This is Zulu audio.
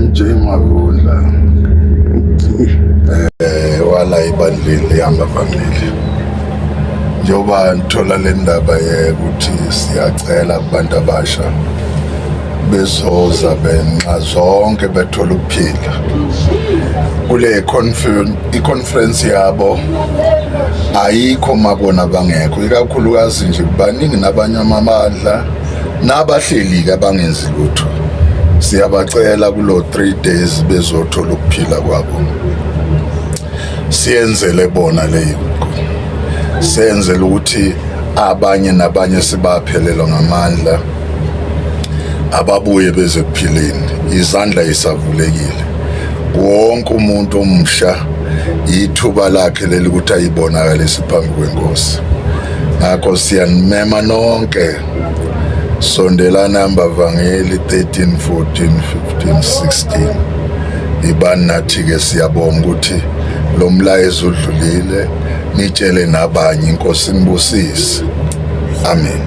MJ Mavundla wala ibandleni lihamba phambili. Njengoba ngithola le ndaba yokuthi siyacela kubantu abasha bezoza benxa zonke bethola ukuphila kule i-conference yabo, ayikho mabona bangekho, ikakhulukazi nje baningi nabanye amabandla nabahleli-ke abangenzi lutho. Siyabacela kulo 3 days bezothola ukuphila kwabo. Siyenzele bona leyo, senzele ukuthi abanye nabanye sibaphelelwa ngamandla, ababuye beze kuphileni. Izandla isavulekile, wonke umuntu omusha ithuba lakhe leli ukuthi ayibonakalise phambi kwenkosi. Ngakho siyanimema nonke, sondelana ambavangeli 13 14 15 16, ibani nathi-ke. Siyabonga ukuthi lo mlayezo udlulile, nitshele nabanye. Inkosi nibusise, amen.